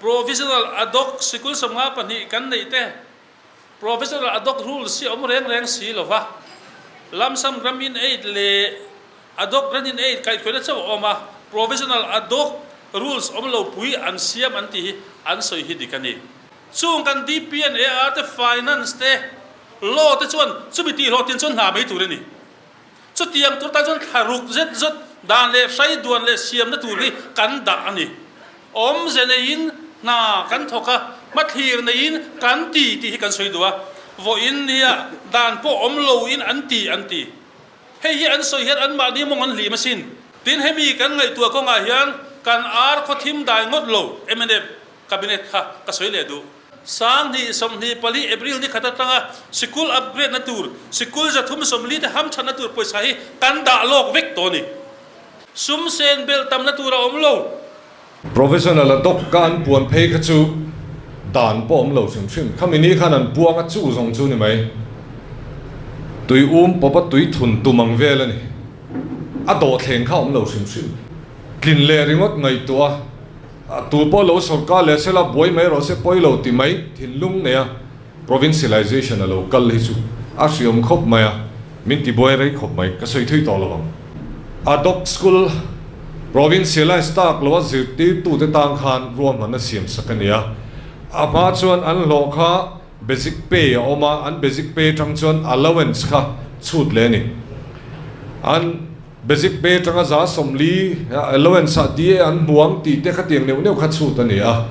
Provisional ad hoc sikul 52 kan neih te Provisional ad hoc rules hi a awm reng reng si lo va, Lump sum grant in aid leh ad hoc grant in aid kaihhruaina chauh a awm a, Provisional ad hoc rules awm lo pui an siam an tih hi an sawi hi dik a ni. Chung kan DP and AR te finance te law te chuan chumi tihhlawhtin chuan hna mai tur a ni. Chutiang tur tan chuan thla ruk zet zawt dan leh hrai duan leh siamna tur hi kan dah a ni. Awmze neiin hna kan thawk a, hmathlir neiin kan ti tih hi kan sawi duh a. Vawiin nia dan pawh awm loin an ti an ti. Hei hi an sawi hian anmahni mawng an hlim asin. Tin hemi kan ngaihtuah kawngah hian kan ar khaw thim dai ngawt lo mnf Cabinet kha ka sawi leh duh. 2024 April ni khat atanga sikul upgrade na tur, sikul 340 te hamthatna tur pawisa hi kan dah lawk vek tawh a ni. Sum sen belh tamna tur a awm lo. Professional a doc ka an puan phei kha chu dan pawh awm lo hrim hrim. Khami ni khan an puang a chu zawng chu ni mai. Tui um pawp a tui thun tum ang vel a ni. A dawhthleng kha awm lo hrim hrim. Tlin leh ringawt ngaihtuah a. A tu pawh lo sorkar leh sela buai mai rawh se pawi lo ti mai thinlung nei a provincialization a lo kal hi chu a hriawm khawp mai a, min ti buai rei khawp mai, ka sawi thui tawh lo ang. Ad hoc school provincialize tak lo a zirtirtute tan khan ruahmanna siam sak a ni a, a hma chuan an hlawh kha basic pay a awm a, an basic pay atang chuan allowance kha chhut leh a ni. An. Basic pay atanga 40% allowance ah DA an hmu ang tih te khatiang neuh neuh kha chhut a ni a.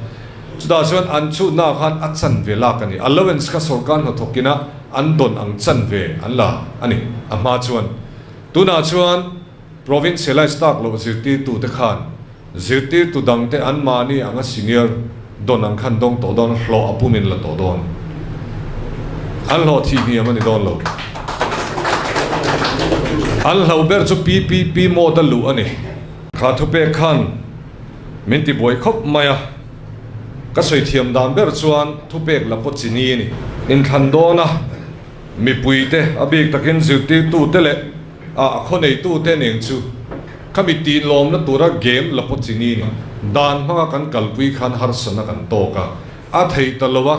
Chutah chuan an chhutna ah khan a chanve lak a ni. Allowance kha sorkar hnathawk ina an dawn ang chanve an la a ni a hma chuan. Tunah chuan provincialize tak loh zirtirtu te khan zirtirtu dang te anmahni anga senior dawn ang khan dawng tawh dawn hlawh a pumin la tawh dawn. An hlawh thih hniam a ni dawn lo. An hlo ber chu PPP mode a luh a ni. Kha thupek khan min ti buai khawp mai a, ka sawi thiam dan ber chuan thupek la pawh chini a ni. Inthlan dawn a, mipuite a bik takin zirtirtute leh a khawneitu te nen chu khami tinlawmna tura game la pawh chini ni. Dan hmanga kan kalpui khan harsana kan tawk a, a theih ta lo a,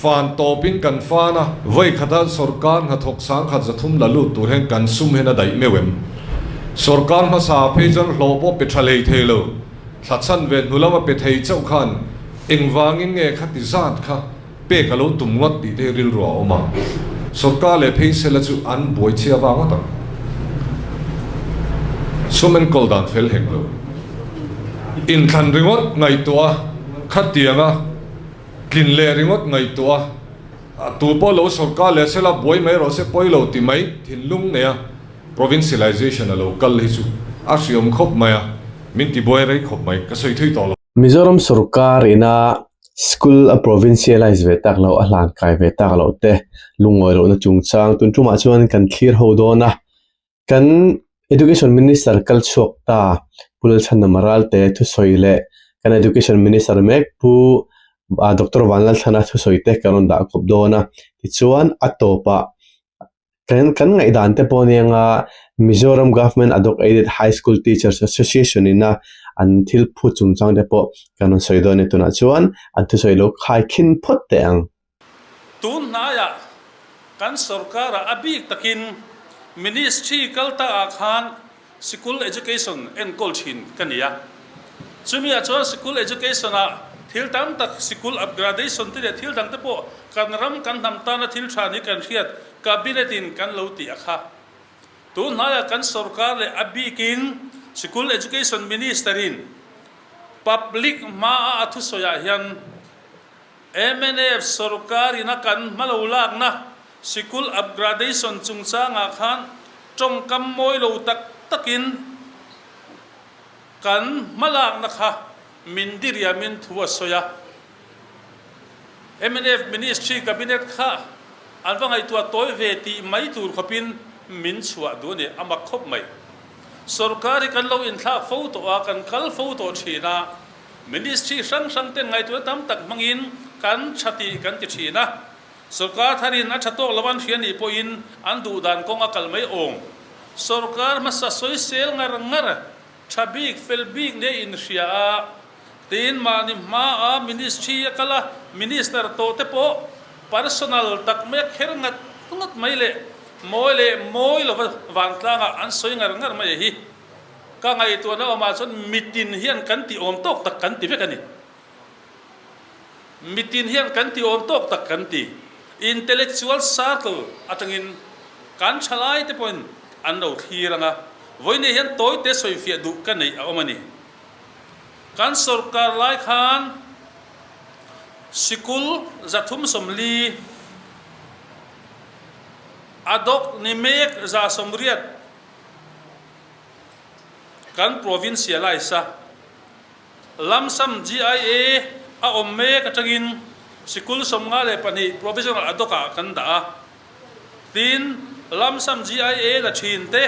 fan tawpin kan fan a, vawi khata sorkar hnathawk 1300 la lut tur hian kan sum hian a daih meuh em? Sorkar hmasa phei chuan hlawh pawh pe tha lei thei lo, thla chhan ve hnu lama pe thei chauh khan engvangin nge khati zat kha pek a lo tum ngawt tih te hi rilru a awm a, sorkar leh phei sela chu an buai chhia vang ngawt ang. Sum enkawl dan fel hek lo. Inthlan ringawt ngaihtuah a, khatianga tlin leh ringawt ngaihtuah a, tu pawh lo sorkar leh sela buai mai rawh se pawi lo ti mai thinlung nei a provincialization a lo kal hi chu a hriawm khawp mai a, min ti buai rei khawp mai, ka sawi thui tawh lo. Mizoram sorkar ina school a provincialize ve tak loh a hlan kai ve tak loh te lungawi lohna chungchang tun tumah chuan kan thlir ho dawn a, kan education minister kal chhuak ta Pu Lalchhanna Ralte thusawi leh kan education minister mek Pu Doctor Vanlalthlana thusawi te kan rawn dah kawp dawn a, tichuan a tawpah Kan kan ngaihdan te pawh nia nga Mizoram Government Ad Hoc Aided High School Teachers Association ina an thil phut chungchang te pawh kan rawn sawi dawn a ni tunah chuan an thusawi lo khai khin phawt teh ang. Tun hnaiah kan sorkarah a bik takin Ministry kal ta ah khan Sikul Education enkawl thin ka ni a. Chumi ah chuan Sikul Education ah thil tam tak Sikul Upgradation te leh thil dang te pawh kan ram kan hnam tana thil tha ni kan hriat Cabinet in kan lo tih a kha. Tun hnaiah kan sorkar leh a bikin Sikul Education Minister in Public hma a a thusawi ah hian mnf sorkar in a kan hma lo lakna Sikul Upgradation chungchang ah khan Tawngkam mawi lo tak takin kan hmalakna kha min diriamin thu a sawi a. Mnf Ministry Cabinet kha an va ngaihtuah tawi ve tih mai tur khawpin min chhuah duh a ni, a mak khawp mai. Sorkar hi kan lo inthlak fo tawh a, kan kal fo tawh thin a, Ministry hrang hrang ten ngaihtuahna tam tak hmangin kan tha tih kan ti thin a. Sorkar tharin a tha tawk lo an hria nih pawhin an duh dan kawng a kal mai awm. Sorkar hmasa sawisel ngar ngar, tha bik, fel bik nia inhria a, Tin, mahni hmaa ministry a kal a, minister tawh te pawh personal tak mai a kher ngat ngat mai leh mawi leh mawi lova vantlangah an sawi ngar ngar mai a hi. Ka ngaihtuahna awmah chuan mitin hian kan tih awm tawk tak kan ti vek a ni. Mitin hian kan ti awm tawk tak kan ti. Intellectual circle atangin kan thalai te pawhin an lo thlir ang a, vawiinah hian tawite sawifiah duh ka neih a awm a ni. Kan sorkar lai khan sikul 340 a dawk ni mek 180 kan provincialise a. Lamsam GIA a awm mek atangin sikul 52 provisional ad hoc ah kan dah a. Tin, Lamsam GIA la thin te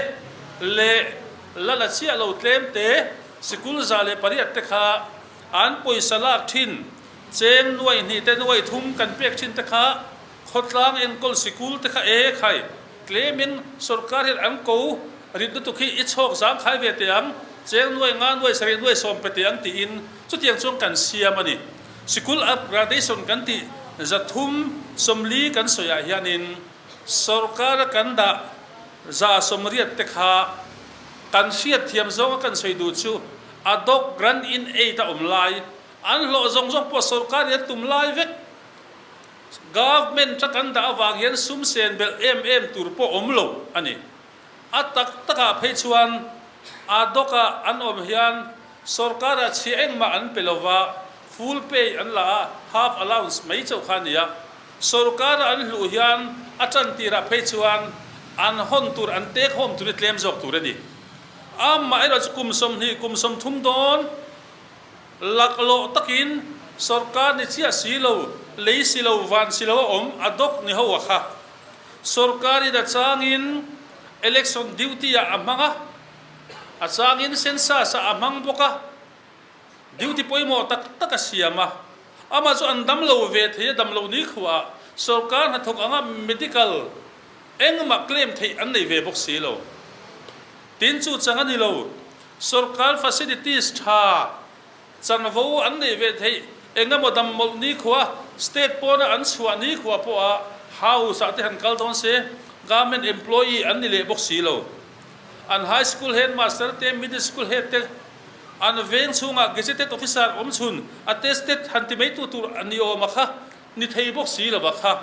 leh la la chiah lo tlem te sikul 108 te kha an pawisa lak thin cheng nuai hnih te nuai thum kan pek thin te kha khawtlang enkawl sikul te kha e khai Tlemin sorkar hian an ko rit lutuk hi i chhawk zang khai ve teh ang, cheng nuai nga nuai sarih nuai sawm pe teh ang tiin chutiang chuan kan siam a ni. Sikul upgradation kan tih 340 kan sawiah hianin sorkara kan dah 180 te kha kan hriat thiam zawnga kan sawi duh chu ad hoc grant in aid a awm lai, an hlawh zawng zawng pawh sorkar hian tum lai vek. Government a kan dah avang hian sum sen belh em em tur pawh awm lo a ni. A tak takah phei chuan ad hoc-ah an awm hian sorkarah chhia engmah an pe lo va, full pay an la a, half allowance mai chauh kha a ni a. Sorkara an hluh hian a tan tirah phei chuan an hawn tur, an take home tur hi tlem zawk tur a ni. Amaherawh chu kum 20, kum 30 dawn, Laklawh takin sorkar ni chiah si lo, lei si lo, van si lo a awm a dawk ni ho a kha. Sorkarin a changin election duty ah a hmang a, a changin census ah a hmang bawk a, duty pawimawh tak tak a siam a. Amah chu an dam lo ve thei a, dam lo ni khuah sorkar hnathawk anga medical engmah claim theih an nei ve bawk si lo. Tin chu chang a ni lo. Sorkar facilities tha chanvo an neih ve theih eng emaw dam mawlh nikhua, state pawna an chhuah nikhua pawha house ah te han kal dawn se, government employee an ni leh bawk si lo. An high school headmaster te, middle school head te, an veng chhungah gazetted officer awm chhun attested han ti mai tu tur a ni awm a kha ni thei bawk si lo a kha.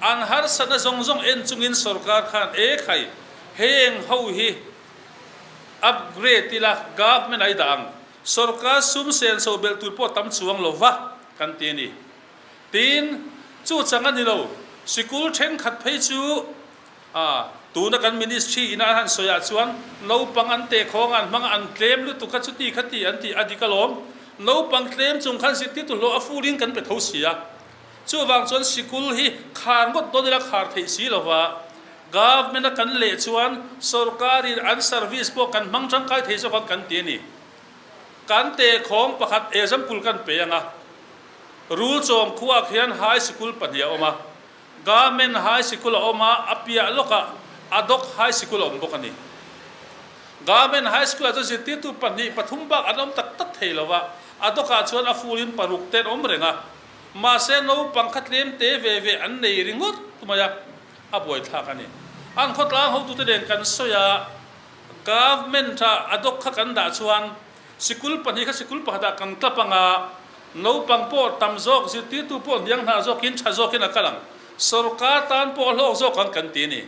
An harsatna zawng zawng en chungin sorkar khan e khai heng ho hi Upgrade ila government a i dah ang. Sorkar sum sen so belh tur pawh tam chuang lo va kan ti a ni. Tin, chu chang a ni lo. Sikul thenkhat phei chu a tuna kan ministry ina an han sawi ah chuan naupang an teh khawng a an hmang a an tlem lutuk kha chuti kha ti an tih a dik alawm. Naupang tlem chung khan zirtirtu hlawh a full in kan pe tho si a. Chuvang chuan sikul hi khar ngawt dawn ila khar theih si lo va. Government a kan leh chuan sorkarin an service pawh kan hmang tangkai thei zawk ang kan ti a ni. Kan tehkhawng pakhat example kan pe ang a, Rulchawm khuaah khian high sikul pahnih a awm a, Government high sikul a awm a, a piah lawkah ad hoc high sikul a awm bawk a ni. Government high school ah chuan zirtirtu pahnih pathum bak an awm tak tak thei lo va, ad hoc ah chuan a full in paruk te an awm reng a, mahse naupang kha tlem te ve ve an nei ringawt mai a. a buaithlak a ni. An khawtlang hotute nen kan sawi a, Government ah a dawk kha kan dah chuan sikul pahnih kha sikul pakhatah kan tlap ang a, naupang pawh tam zawk, zirtirtu pawh hniang hna zawkin tha zawkin a kal ang, sorkar tan pawh a hlawk zawk ang kan ti a ni.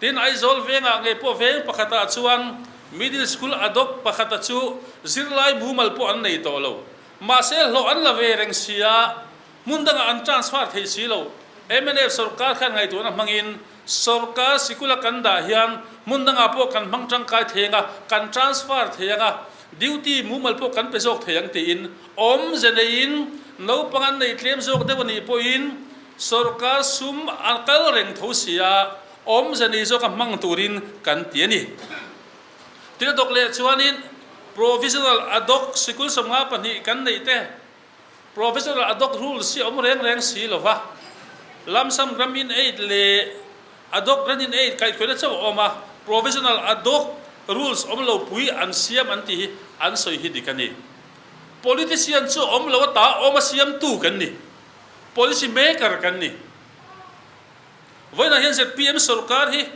Tin, Aizawl vengah ngei pawh veng pakhatah chuan Middle School a dawk pakhata chu zirlai mumal pawh an nei tawh lo. Mahse hlawh an la ve reng si a, Hmun dangah an transfer thei si lo. Mnf sorkar khan ngaihtuahna hmangin sorkar sikula kan dah hian hmun dangah pawh kan hmang tangkai thei ang a, kan transfer thei ang a, duty mumal pawh kan pe zawk thei ang tiin awmze neiin naupang an nei tlem zawk deuh a nih pawhin sorkar sum a kal reng tho si a, awmze nei zawka hmang turin kan ti a ni. Tin a dawk leh chuanin provisional ad hoc sikul 52 kan neih te, Professional ad hoc rules hi a awm reng reng si lo va, Lump-sum Gramin Aid leh Ad hoc Grant-in Aid kaihhruaina chauh a awm a, Provisional ad hoc rules awm lo pui an siam an tih hi an sawi hi dik a ni. Politician chu awm lo ata awm a siamtu kan ni. Policy maker kan ni. Vawiinah hian zpm sorkar hi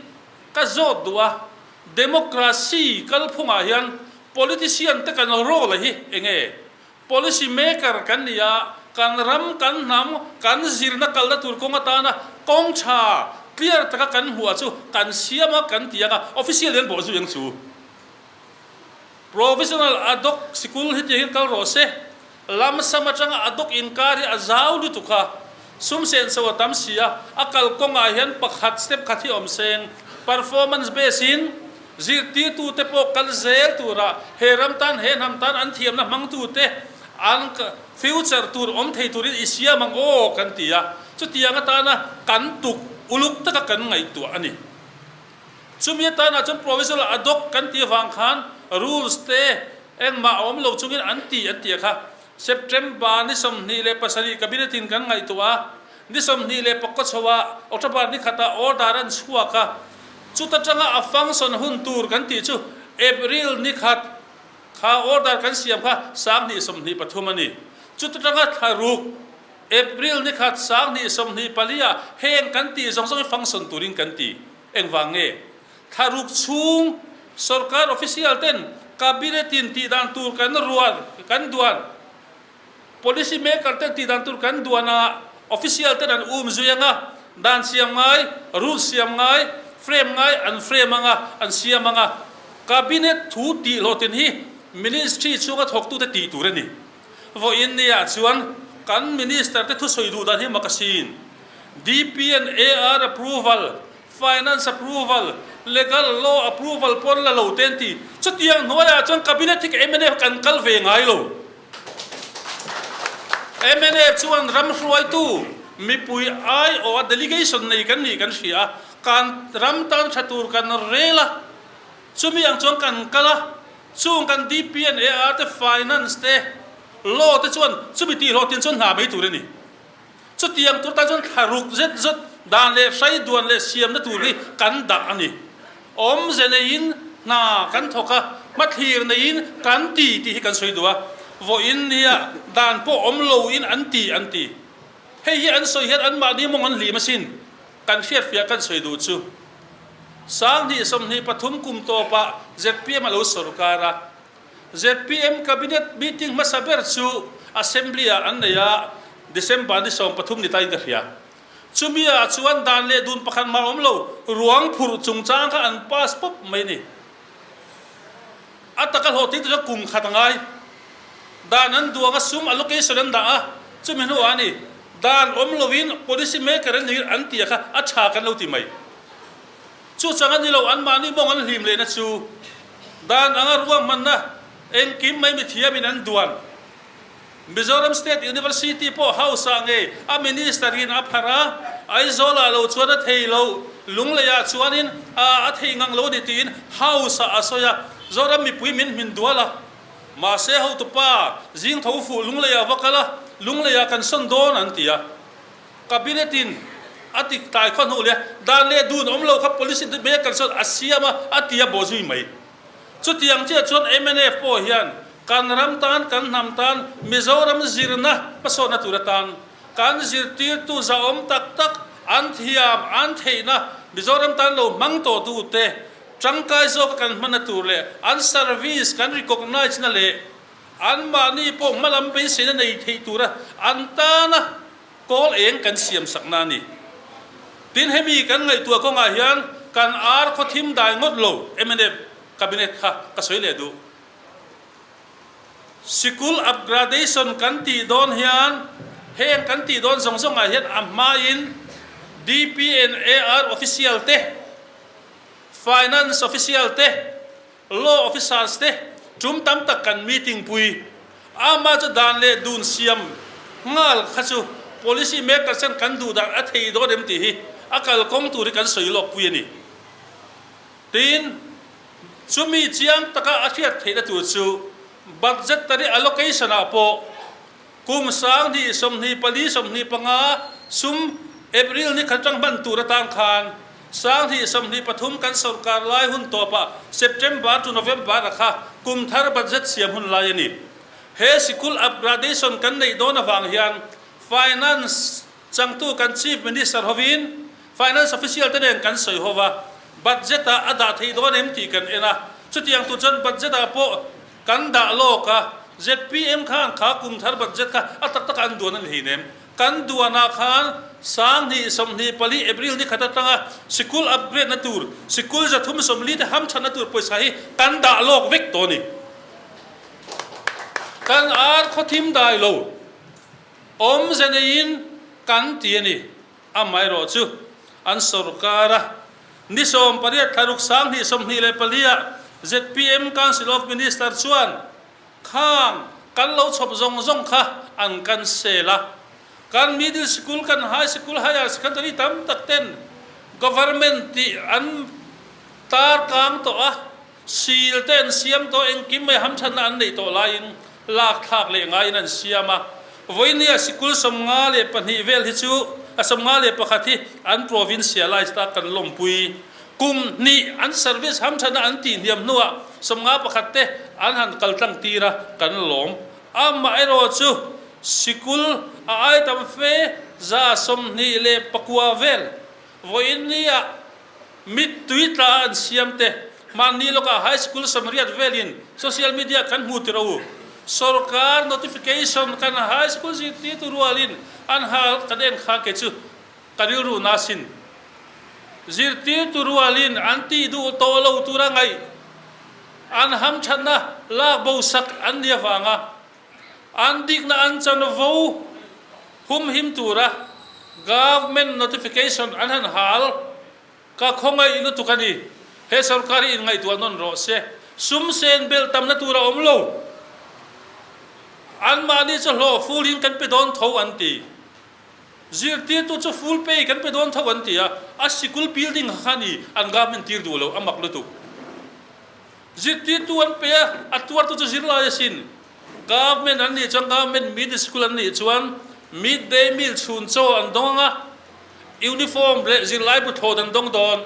ka zawt duh a, democracy kalphungah hian politician te kan role hi enge? Policy maker kan ni a, kan ram, kan hnam, kan zirna kalna tur kawng atana kawng tha, clear taka kan hmuh chu kan siam a, kan ti ang a, official hian bawhzui ang chu. Provisional ad hoc sikul hi tiangin kal rawh se, lam sam atanga ad hoc inkar hi a zau lutuk a, sum senso a tam si a, a kal kawngah hian pakhat step khat hi awm seng, performance base in zirtirtute pawh kal zel tura he ram tan he hnam tan an thiamna hmangtute an future tur awm thei turin i siam ang aw kan ti a, chutiang atana kan tuk uluk taka kan ngaihtuah a ni. Chumi atanah chuan provisional ad hoc kan tih avang khan rules te engmah a awm lo chungin an ti an ti a kha. September ni 27 cabinet in kan ngaihtuah a, ni 29 chho ah October ni khatah order an chhuak a, chuta tanga a function hun tur kan tih chu April ni khat kha order kan siam kha 2023 a ni. Chuta tanga thla ruk April ni khat 2024 ah heng kan tih zawng zawng hi function turin kan ti. Engvang nge? Thla ruk chhung sorkar official ten cabinet in tih dan tur kan ruan, kan duan, policy maker ten tih dan tur kan duan a, official ten an um zui ang a, dan siam ngai, rules siam ngai, frame ngai an frame ang a, an siam ang a. Cabinet thu tih hlawhtlin hi ministry chhunga thawktute tih tur a ni. Vawiin nia chuan kan minister te thusawi duh dan hi mak asin. DP and AR approval, Finance approval, Legal law approval pawn la lo te an ti. Chutiang hnuaiah chuan Cabinet hi ka mnf kan kal ve ngai lo. Mnf chuan ram hruaitu mipui aiawha delegation nei kan nih kan hria a, kan ram tan tha tur kan rel a, chumi ang chuan kan kal a, chung kan DP and AR te Finance te Law te chuan chumi tihhlawhtin chuan hna mai tur a ni. Chutiang tur tan chuan thla ruk zet zet dan leh hrai duan leh siamna tur hi kan dah a ni. Awmze neiin hna kan thawk a, hmathlir neiin kan ti tih hi kan sawi duh a. Vawiin nia dan pawh awm loin an ti an ti. Hei hi an sawi hian anmahni mawng an hlim asin. Kan hriatfiah kan sawi duh chu. 2023 kum tawpah zpm a lo sawrkar a. Zpm Cabinet meeting hmasa ber chu Assembly ah an nei a, December ni 13 ni tain ka hria. Chumi ah chuan dan leh dun pakhat mah awm lo, ruang phurh chungchang kha an pass pawp mai ni. A taka hlawhtling te chuan kum khat a ngai. Dan an duang a, sum allocation an dah a, chumi hnuah a ni. Dan awm lovin policy maker an nih an tih a kha a tha kan lo ti mai. Chu chang a ni lo, anmahni mawng an hlim lehna chu dan anga ruahmanna engkim mai mithiamin an duan. Mizoram State University pawh House ah ngei a Minister in a pharh a, Aizawl ah lo chuan a thei lo, Lunglei ah chuanin a a thei ngang lo a ni tiin House ah a sawi a, Zoram mipui min hmin dual a. Mahse hotupa zing tho fuh Lunglei ah va kal a, Lunglei ah kan sawn dawn an ti a. Cabinet in a ti tlai khaw hnu leh dan leh dun awm lo kha policy maker chuan a siam a, a ti a bawh zui mai. Chutiang chiah chuan mnf pawh hian kan ram tan, kan hnam tan, Mizoram zirna hmasawnna tur atan kan zirtirtu zahawm tak tak an thiam, an theihna Mizoram tan lo hmang tawh tute tangkai zawka kan hmanna tur leh an service kan recognise na leh anmahni pawh hmalam beiseina nei theih tura an tana Kawl eng kan siam sakna a ni. Tin, hemi kan ngaihtuah kawngah hian kan ar khaw thim dai ngawt lo mnf Cabinet kha ka sawi leh duh. Sikul upgradation kan tih dawn hian heng kan tih dawn zawng zawngah hian a hmain DP and AR official te, Finance official te, Law officers te tum tam tak kan meeting pui. Ama chu dan leh dun siam nghal kha chu policy makers ten kan duh dan a thei dawn em tih hi a kalkawng tur hi kan sawi lawk pui a ni. Tin, chumi chiang taka a hriat theihna tur chu budgetary allocation ah pawh Kum 2024 25 sum April ni khat atang hman tur atan khan 2023 kan sorkar lai hun tawpah September to November a kha kum thar budget siam hun lai a ni. He sikul upgradation kan neih dawn avang hian Finance changtu kan Chief Minister hovin Finance official te nen kan sawi ho va, budget ah a dah theih dawn em tih kan en a, chutiang tur chuan budget ah pawh kan dah lawk a, zpm khan kha kum thar budget kha a tak takah an duan a ni hleinem. Kan duanah khan 2024 April ni khat atanga sikul upgrade na tur, sikul 340 te hamthatna tur pawisa hi kan dah lawk vek tawh a ni. Kan ar khawthim dai lo awmze neiin kan ti a ni. Amaherawh chu an sorkar a ni 18 thlaruk 2024 ah zpm Council of Minister chuan Khang kan lo chhawp zawng zawng kha an cancel a, kan middle school, kan high school, higher secondary tam tak ten government tih an tar kang tawh a, sil te an siam tawh, engkim mai hamthatna an neih tawh laiin lak thlak leh ngaiin an siam a. Vawinia sikul 52 vel hi chu a 51 hi an provincialized a kan lawmpui. Kum hnih an service hamthatna an tih hniam hnuah 51 te an han kal tlang tir a, kan lawm. Amaherawh chu sikul a ai tam fe 29 vel vawiinniah mittui tla an siam te mahni lawkah high school 80 velin social media kan hmu tir a u. Sorkar notification kan high school zirtirtu rualin an hal kan en kha ke chu Ka rilru na sin. Zirtirtu rualin an tih duh tawh lo tura ngaih an hamthatna lak bo sak an ni avanga an dikna an chanvo humhim tura government notification an han hal ka khawngaih lutuk a ni. He sorkar hi inngaihtuah nawn rawh se. Sum sen belh tamna tur a awm lo. Anmahni chu hlawh fulin kan pe dawn tho an ti. Zirtirtu chu full pay kan pe dawn tho an ti a, a sikul building kha kha ni an government tir duh lo, a mak lutuk. Zirtirtu an pe a, a tuartu chu zirlai asin. Government an nih chuan government middle school an nih chuan mid day meal chhun chaw an dawng ang a, uniform leh zirlaibu thlawt an dawng dawn.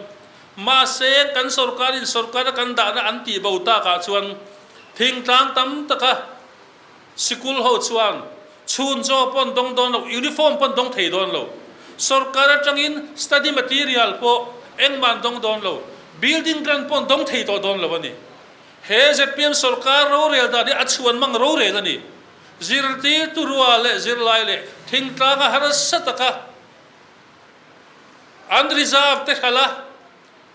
Mahse kan sorkarin sorkara kan dahna an tih bo takah chuan thingtlang tam taka Sikul ho chuan chhun chaw pawh an dawng dawn lo, uniform pawh an dawng thei dawn lo. Sorkar atangin study material pawh engmah an dawng dawn lo, building grant pawh an dawng thei tawh dawn lo a ni. He zpm sorkar rorel dan hi a chhuan mang rorel a ni. Zirtirtu rua leh zirlai leh thingtlanga harsa taka an reserve te hralh a,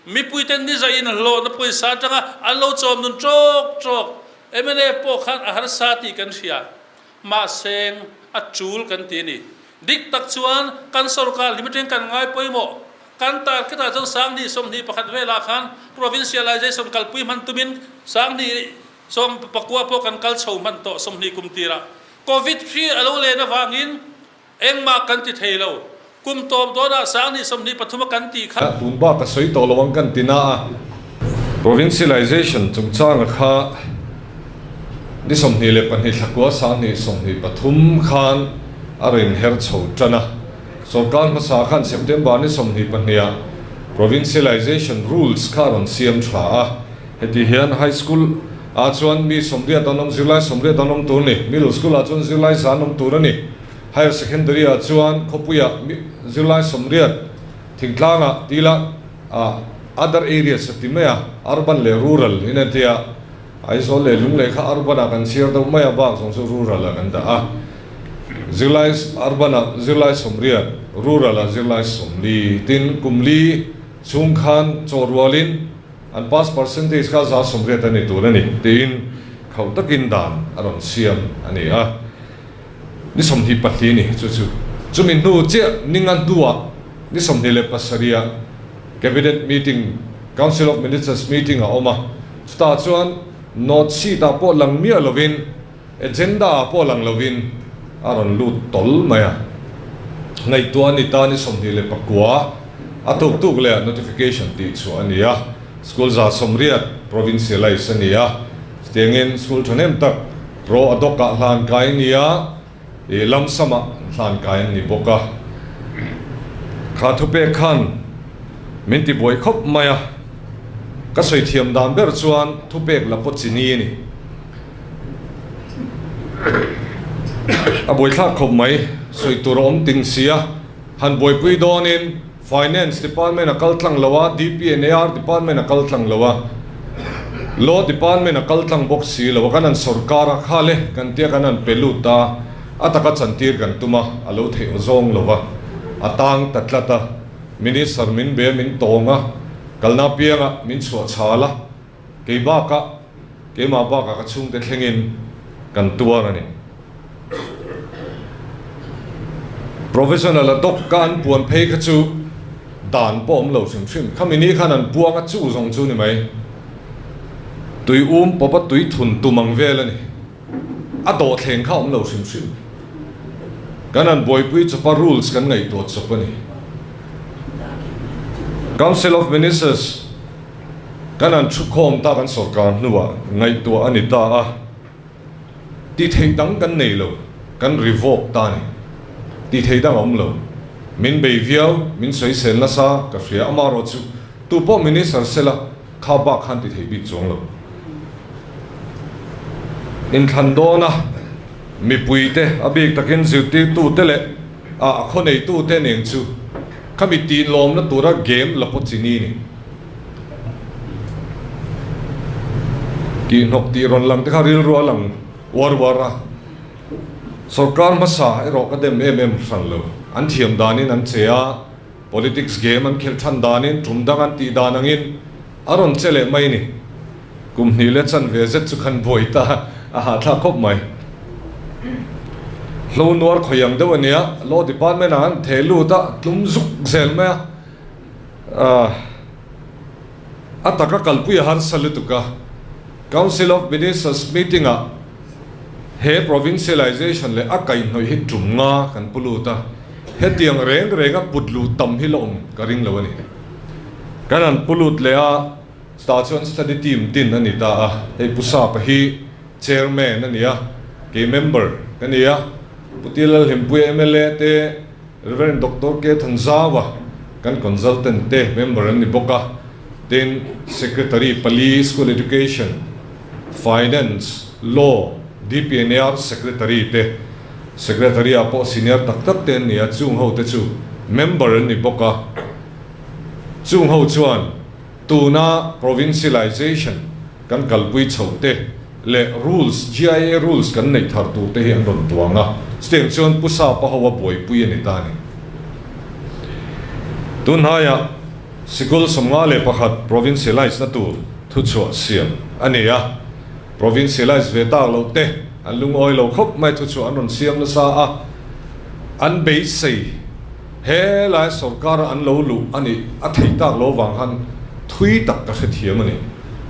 Mipuite ni zaiin hlawhna pawisa atanga an lo chawm nun tawk tawk. Mnf pawh khan a harsa tih kan hria. Mahseng a tul kan ti a ni. Dik tak chuan kan sorkar hlim atangin kan ngai pawimawh. Kan target ah chuan 2021 velah khan provincialization kalpui hman tumin 2019 pawh kan kal chho hman tawh 20 kum tirah Covid hri a lo len avangin Engmah kan ti thei lo. Kum tawp dawnah 2023 a kan tih kha. Tun bak a sawi tawh lo ang kan ti na a. Provincialization chungchanga kha ni 22 thlakua 2023 khan a rawn her chho tan a. Sorkar hmasa khan September ni 22 ah Provincialization Rules kha a rawn siam tha a. Heti hian High School ah chuan mi 80 an awm, zirlai 80 an awm tur a ni. Middle School ah chuan zirlai 100 an awm tur a ni. Higher Secondary ah chuan khawpuiah mi zirlai 80 thingtlangah tila ah other areas a ti mai a, urban leh rural in an ti a, Aizawl leh Lunglei kha urban ah kan chhiar deuh mai a, bak zawng chu rural ah kan dah a. Zirlai urban ah zirlai 80, rural ah zirlai 40 tin kum li chhung khan chaw rualin An pass percentage kha 80% a ni tur a ni tiin khauh takin dan a rawn siam a ni a. Ni 24 ni chu chu chumi hnu chiah ninga hnuah ni 27 ah Cabinet meeting, Council of Ministers meeting a awm a, chutah chuan note sheet ah pawh lang miah lovin, Agenda ah pawh lang lovin a rawn lut tawl mai a. Ngaihtuah a ni ta ni 29 a tuk tuk leh ah notification tih chhuah a ni a. School 180 provincialise a ni a. Chutiangin school thahnem tak pro ad hoc ah hlan kai a ni a, ih lam sam ah hlan kai an ni bawk a. Kha thupek khan min ti buai khawp mai a. Ka sawi thiam dan ber chuan thupek la pawh chi ni a ni. A buaithlak khawp mai, sawi tur a awm ting sia, han buaipui dawnin Finance Department a kal tlang lo a, DP and AR Department a kal tlang lo a, Law Department a kal tlang bawk si lo a, kan han sawrkar a, kha le kan tia kan han pe lut a, a taka chantir kan tum a, a lo theih awzawng lo va, a tang ta tlat a, Minister min be min tawng a, kalna apiangah min chhuah chhal a. Kei bakah, keimah bakah ka chhungte thlengin kan tuar a ni. Professional a doc ka an puan phei kha chu dan pawh awm lo hrim hrim. Khami ni khan an puang a chu zawng chu ni mai. Tui um pawp a tui thun tum ang vel a ni. A dawhthleng kha awm lo hrim hrim. Kan han buaipui chawp a rules kan ngaihtuah chawp a ni. Council of Ministers Kan han thukhawm ta kan sorkar hnuah ngaihtuah a ni ta a, ti theih dang kan nei lo, kan revoke ta a ni. Ti thei dang a awm lo. Min bei viau, min sawisel nasa ka hria, amaherawh chu tu pawh minister sela kha bak khan ti thei bik chuang lo. Inthlan dawna mipuite a bik takin zirtirtute leh a khawneitute nen chu khami tinlawmna tura game la pawh chi ni ni. Tih hnawk tih rawn lang te kha rilru a lang uar uar a, sorkar hmasa erawh ka dem em em hran lo. An thiam danin an che a, politics game an khelh than danin tum dang an tih dan angin a rawn che leh mai ni. Kum hnih leh chan ve zet chu khan buai ta a hahthlak khawp mai. Hlo nuar khawi ang deuh a nia, Law Department ah an theh lut a, tlum zuk zel mai a. A taka kalpui a harsa lutuk a, Council of Ministers meeting ah he provincialization leh a kaihhnawih hi tum nga kan pu lut a, hetiang reng reng a put luh tam hi la awm ka ring lo a ni. Kan han pu lut leh a, chutah chuan study team din a ni ta a, hei Pu Sapa hi chairman a ni a, kei member ka ni a, Pu Tilalhlimpuia mla te, Rev. Doctor K. Thanzawa kan consultant te member an ni bawk a, tin Secretary pali School Education, Finance, Law, DPNR Secretary te, Secretary ah pawh senior tak tak te an ni a, chung ho te chu member an ni bawk a, chung ho chuan tuna provincialization kan kalpui chhoh te leh rules, GIA rules kan neih thar tur te hi an rawn tuang a, chutiang chuan Pu Sapa ho a buaipui a ni ta a ni. Tunhnaiah sikul 51 provincialize na tur thuchhuah siam a ni a, provincialize ve tak loh te an lungawi lo khawp mai thuchhuah an rawn siam nasa a, an beisei. He lai sorkara an lo luh a nih a theih tak lo vang khan thui tak ka hrethiam a ni.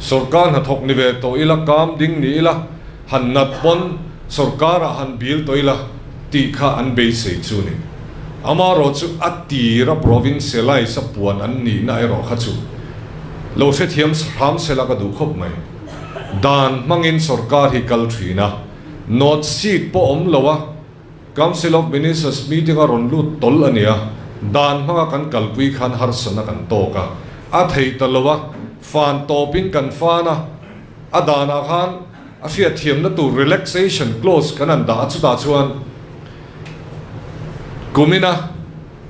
Sorkar hnathawk ni ve tawh ila, kam ding ni ila, han nat pawn sorkarah han bil tawh ila tih kha an beisei chu ni. Amaherawh chu a tira provincialize a puan an nihna erawh kha chu lo hrethiam hram sela ka duh khawp mai. Dan hmangin sorkar hi kal thin a, note sheet pawh awm lo a, Council of Ministers meeting a rawn lut tawl a nia, dan hmanga kan kalpui khan harsatna kan tawk a, a thei ta lo a, fan tawpin kan fan a, a danah khan a hriatthiamna tur relaxation clause kan han dah a, chutah chuan kumina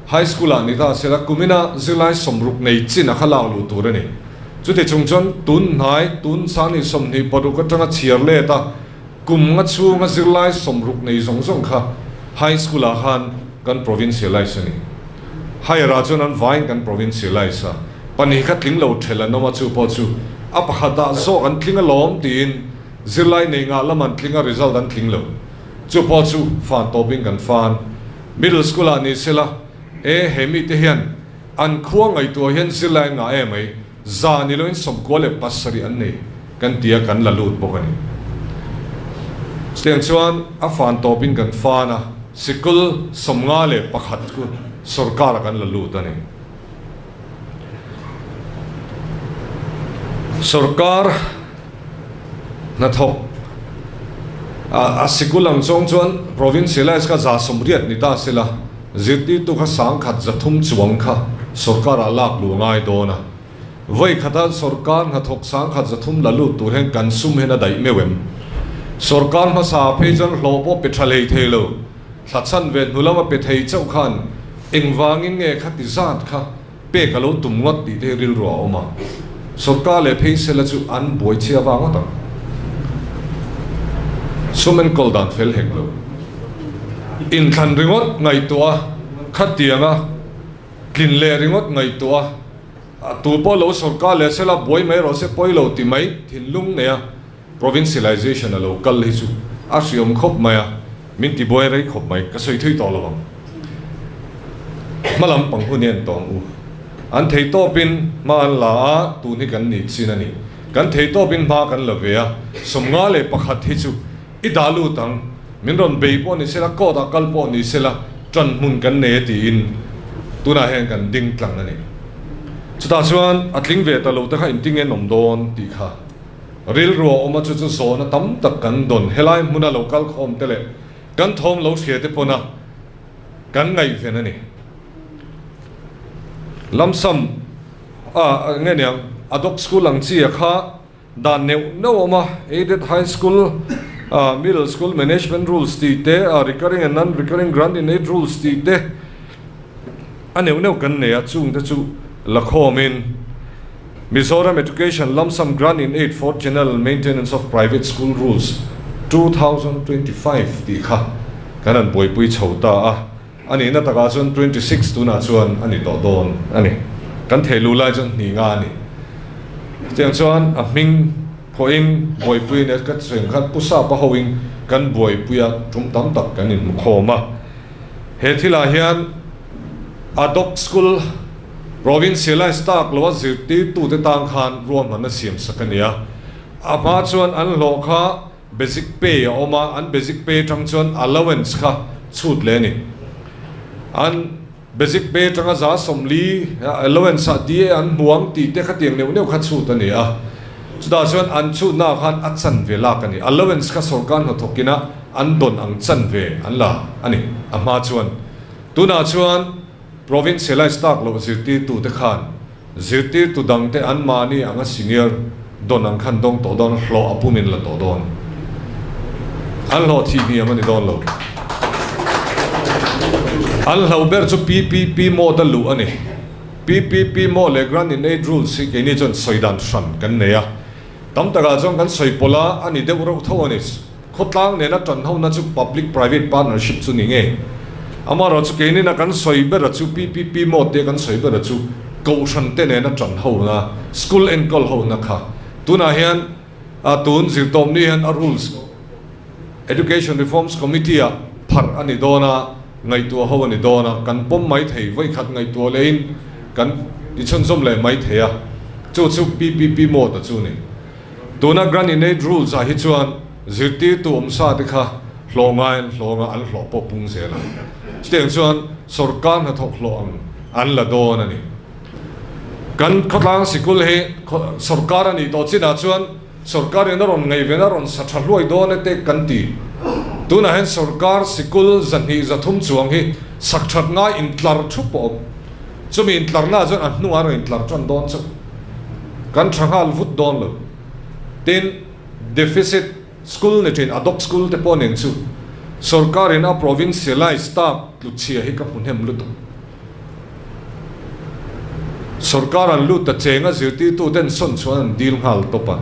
High School ah ni ta sela kumina zirlai 60 nei chin a kha lak luh tur a ni. Chuti chung chuan tun hnai tun sangni 26 atanga chhiar let a, Kum nga chhunga zirlai 60 nei zawng zawng kha High School ah khan kan provincialize a ni. Higher ah chuan an vaiin kan provincialize a, pahnih kha tling lo ṭhel an awm a, chu pawh chu a pakhat ah zawk an tling alawm tiin zirlai nei ngah lam an tling a, result an tling lo. Chu pawh chu fan tawpin kan fan. Middle School ah ni sela, e he mite hian an khua ngaihtuah hian zirlai an ngah em ai. Za ni loin 97 an nei kan ti a, kan la lut bawk a ni. Chutiang chuan a fan tawpin kan fan a, sikul 51 chu sorkara kan la lut a ni. Sorkar hnathawk a sikul ang zawng chuan provincialize kha 180 ni ta sela, Zirtirtu kha 1300 chuang kha sorkarah lak luh a ngai dawn a. Vawi khata sorkar hnathawk 1300 la lut tur hian kan sum hian a daih meuh em? Sorkar hmasa phei chuan hlawh pawh pe tha hlei thei lo, thla chhan ve hnu lama pe thei chauh khan engvangin nge khati zat kha pek a lo tum ngawt tih te hi rilru a awm a. Sorkar leh phei sela chu an buai chhia vang ngawt ang. Sum enkawl dan fel hek lo. Inthlan ringawt ngaihtuah a, khatianga tlin leh ringawt ngaihtuah a, tu pawh lo sorkar leh sela buai mai rawh se pawi lo ti mai thinlung nei a. Provincialization a lo kal hi chu a hriawm khawp mai a, min ti buai rei khawp mai, ka sawi thui tawh lo ang. Hma lam pang hun hi an tawng u. An thei tawpin hma an la a, tun hi kan nih chin a ni. Kan thei tawpin hma kan la ve a, 51 hi chu i dah lut ang, min rawn bei pawh ni sela, court ah kal pawh ni sela, ṭan hmun kan nei a tiin tunah hian kan ding tlang a ni. Chutah chuan a tling ve ta lo te kha intinge an awm dawn tih kha. Rilru a awm a chu chu zawhna tam tak kan dawn. Helai hmuna lo kal khawm te leh kan thawm lo hria te pawna kan ngaihven a ni. Lamsam a nge niang Adhoc School ang chi a kha dan neuh neuh a awm a, Aided High School, Middle School Management Rules tih te, Recurring and Non-Recurring Grant in Aid Rules tih te a neuh neuh kan nei a, chung te chu la khawmin Mizoram Education Lump Sum Grant in Aid for General Maintenance of Private School Rules, 2025 tih kha kan han buaipui chho ta a, a nihna takah chuan 26 tunah chuan a ni tawh dawn a ni. Kan thei lu lai chuan hnih nga a ni. Chutiang chuan a hming pawhin buaipui nia ka sawi khan Pu Sapa hoin kan buaipui a, tum tam tak kan inhmu khawm a. He thilah hian Adhoc School, Provincialize tak loa zirtirtute tan khan ruahmanna siam sak a ni a. A hma chuan an hlawh kha basic pay a awm a, an basic pay atang chuan allowance kha chhut leh a ni. An basic pay atanga 40% allowance ah DA an hmu ang tih te khatiang neuh neuh kha chhut a ni a. Chutah chuan an chhutnaah khan a chanve lak a ni. Allowance kha sorkar hnathawkina an dawn ang chanve an la a ni a hma chuan. Tunah chuan. Provincialize tak loh zirtirtute khan zirtirtu dangte anmahni anga senior dawn ang khan dawng tawh dawn, hlawh a pumin la tawh dawn. An hlawh thih hniam a ni dawn lo. An hlauh ber chu PPP mode a luh a ni. PPP mode leh Grant in Aid Rules hi keini chuan sawi dan hran kan nei a. Tam takah chuan kan sawi pawlh a, a ni deuh reuh tho a ni. Khawtlang nena tan hona chu Public Private Partnership chu ni ngei. Amaherawhchu keinina kan sawi bera chu PPP mode tia kan sawi bera chu Kohhran te nena tan hona, school enkawl hona kha tunah hian a tun zirtawpni hian a rules Education Reforms Committee ah pharh a ni dawn a, ngaihtuah ho a ni dawn a, kan pawm mai thei, vawikhat ngaihtuah lehin kan ti chhunzawm leh mai thei a, chu chu PPP mode a chu ni. Tuna Grant in Aid Rules ah hi chuan zirtirtu awmsa te kha hlawh ngai an hlawh anga an hlawh pawh pung zel ang. Chutiang chuan sorkar hnathawk hlawh ang an la dawn a ni. Kan khawtlang sikul hi sorkar a nih tawh chinah chuan sorkar in a rawn ngaihven a rawn sa tha hluai dawn e te kan ti. Tunah hian sorkar sikul 200 300 chuang hi sak that ngai intlar thup a awm. Chumi intlarnaah chuan a hnungah a rawn intlar tan dawn chauh. Kan tha nghal vut dawn lo. Tin, deficit school ni thin, adhoc school te pawh nen chu sorkarin a provincialize tak tluchhia hi ka hmu hnem lutuk. Sorkar an lut ta cheng a zirtirtu ten sawn chuan an dil nghal tawp a.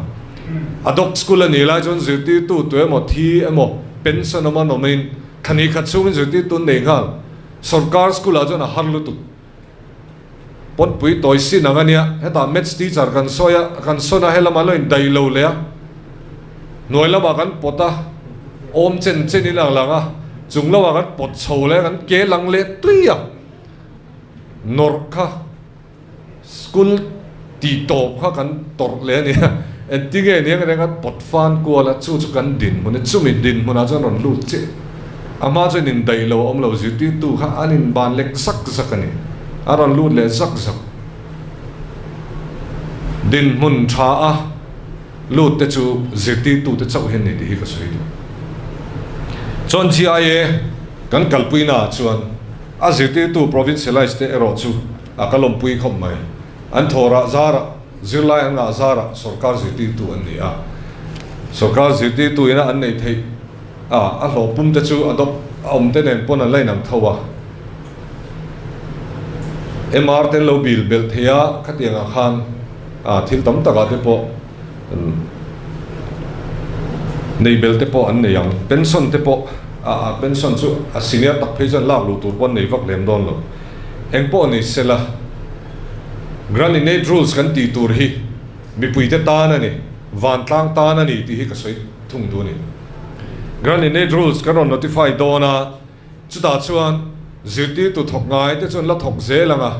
Adhoc school a nih lai chuan zirtirtu tu emaw thi emaw pension awm an awmin thla khat chhungin zirtirtu an nei nghal. Sorkar school ah chuan a har lutuk. Pawnpui tawi sin ang a nia, hetah maths teacher kan sawi a, kan sawn a, helamah lo in daih lo leh a, hnuai lamah kan pawt a, awm chen chen in ang lang a, chung lamah kan pawt chho leh a, kan ke lang leh tui a, nawrh kha school tih tawp kha kan tawrh leh a nia, engtinge nia ka nia kan pawt fan kual a, chu chu kan dinhmun a, chumi dinhmunah chuan rawn lut chiah. A hma chuan indaih lo a awm lo, zirtirtu kha an inban lek zak zak a ni. A rawn lut leh zak zak. Dinhmun tha a lut te chu zirtirtu te chauh hian ni tih hi ka sawi duh. Chuan GIA kan kalpuina ah chuan a zirtirtu provincialize te erawh chu a kalawmpui khawp mai. An thawhrah zarah, zirlai an ngah zarah sorkar zirtirtu an ni a. Sorkar zirtirtu ina an neih theih a, a hlawh pum te chu ad hoc a awm te nen pawn an la inang tho a. MR te an lo bil belh thei a, khatiang ah khan thil tam tak ah te pawh nei belh te pawh an nei ang. Pension te pawh a pension chu a senior tak phei chuan lak luh tur pawh an nei vak lem dawn lo. Eng pawh ni sela Grant in Aid Rules kan tih tur hi mipuite tan a ni, vantlang tan a ni tih hi ka sawi thung duh a ni. Grant in Aid Rules kan rawn notify dawn a, chutah chuan zirtirtu thawk ngai te chuan la thawk zel ang a,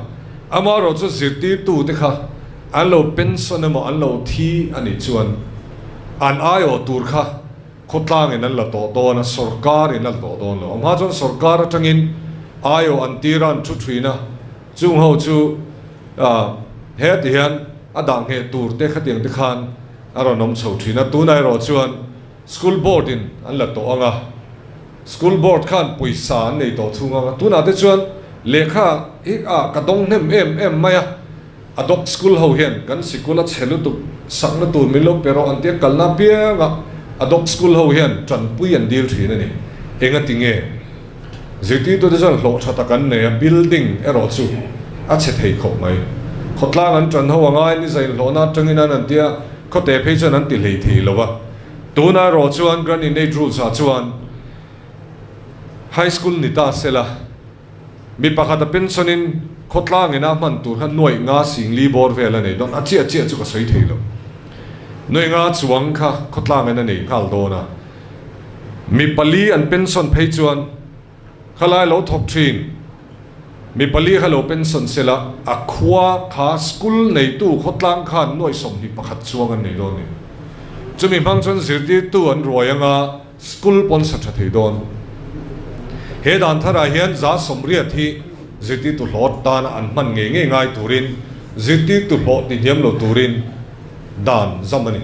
amaherawhchu zirtirtu te kha an lo pension emaw an lo thi a nih chuan an aiawh tur kha Khawtlangin an la tawh dawn a, sawrkarin a la tawh dawn lo. A hma chuan sawrkar atangin aiawh an tir a, an thu thin a, chung ho chu he ti hian a dah ngheh tur te khatiang te khan a rawn awm chho thin a. Tunah erawh chuan School Board in an la tawh ang a, School Board khan pawisa an nei tawh thung ang a. Tunah te chuan lehkha hi ka dawng hnem em em mai a. A dog school ho hian kan sikul a chhe lutuk sakna tur min lo pe rawh an tia kalna apianga a dog school ho hian tanpui an dil thin a ni. Enga ti nge? Zirtirtute chuan hlawh tha tak an nei a, building erawh chu a chhe thei khawp mai. Khawtlang an tan ho angai ni zain hlawhna atangin an an tia khawte phei chuan an ti hlei thei lo a. Tunah erawh chuan Grant in Aid Rules ah chuan High School ni ta sela. Mi pakhat a pension in khawtlang ina hman tur kha nuaih nga singli bawr vel a nei dawn, a chiah chiah chu ka sawi thei lo. Nuaih nga chuang kha khawtlang in a nei nghal dawn a. Mi pali an pension phei chuan khalai lo thawk thin, mi pali kha lo pension sela a khua kha school neitu khawtlang khan nuaih 21 chuang an nei dawn a ni. Chumi hmang chuan zirtirtu an ruai anga. School pawn sa tha thei dawn. He dan tharah hian 80% hi zirtirtu hlawt tana an hman ngei ngei ngai turin zirtirtu hlawh ti hniam lo turin dan zam a ni.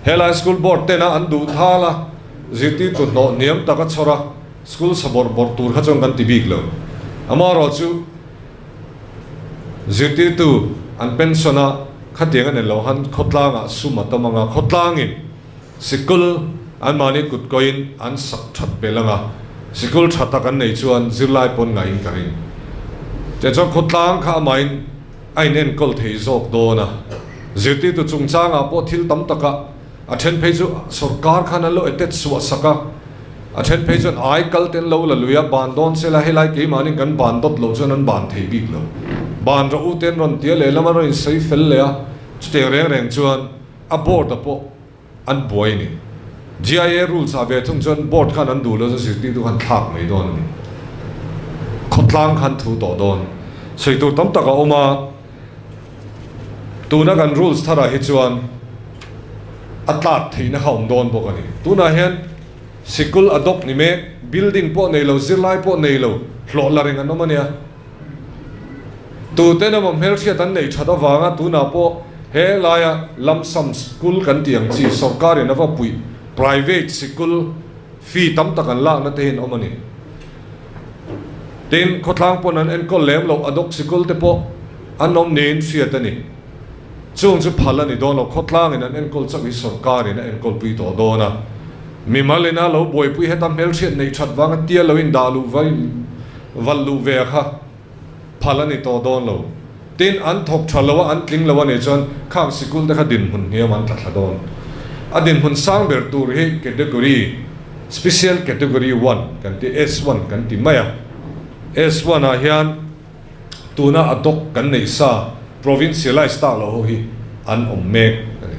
Helai School Board tena an duh thal a, zirtirtu hlawh hniam taka chhawr a, school sa bawrh bawrh tur kha chuan kan ti bik lo. Amaherawhchu zirtirtu an pension a, khatiang a nen loh han khawtlangah sum a tam ang a, khawtlangin Sikul anmahni kut kawiin an sak that belh ang a, sikul tha tak an nei chuan zirlai pawn ngaihin ka ring. Tiah chuan khawtlang kha amahin a inenkawl thei zawk dawn a, zirtirtu chungchangah pawh thil tam takah a then phei chu sawrkar khan an lo etet suah sak a, a then phei chuan ai kal te an lo la lui a, ban dawn sela helai keimahnin kan ban dawt loh chuan an ban thei bik lo. Ban rawh u te an rawn ti a, lehlam an rawn insawi fel leh a, chutiang reng reng chuan a board-a pawh an buai a ni. GIA rules ah ve thung chuan board khan an duh lo chuan zirtirtu khan thlak mai dawn a ni. Khawtlang khan thu tawh dawn. Sawi tur tam tak a awm a, tuna kan rules tharah hi chuan a tlak theihna kha a awm dawn bawk a ni. Tunah hian sikul adopt ni mek, building pawh nei lo, zirlai pawh nei lo, hlawh la reng an awm a nia. Tuten emaw hmelhriat an neih that avanga tunah pawh he laia lump sum sikul kan tih ang chi sawrkarin a va puih private sikul fee tam tak an lakna te hian awm a ni. Tin, khawthlang pawn an enkawl lem loh ad hoc sikul te pawh an awm niin hriat a ni. Chung chu phal a ni dawn lo, khawtlangin an enkawl chauh hi sawrkarin a enkawl pui tawh dawn a. Mimal ina lo buaipui heta hmelhriat neih that vanga tia lo indah luh valh luh ve kha phal a ni tawh dawn lo. Tin, an thawk tha lo a, an tling lo a nih chuan khang sikul te kha dinhmun hniam an tla thla dawn. A dinhmun sang ber tur hi category, special category one kan ti, S one kan ti mai a. S one ah hian tuna a doc kan neih sa provincialize tak loh ho hi an awm mek a ni.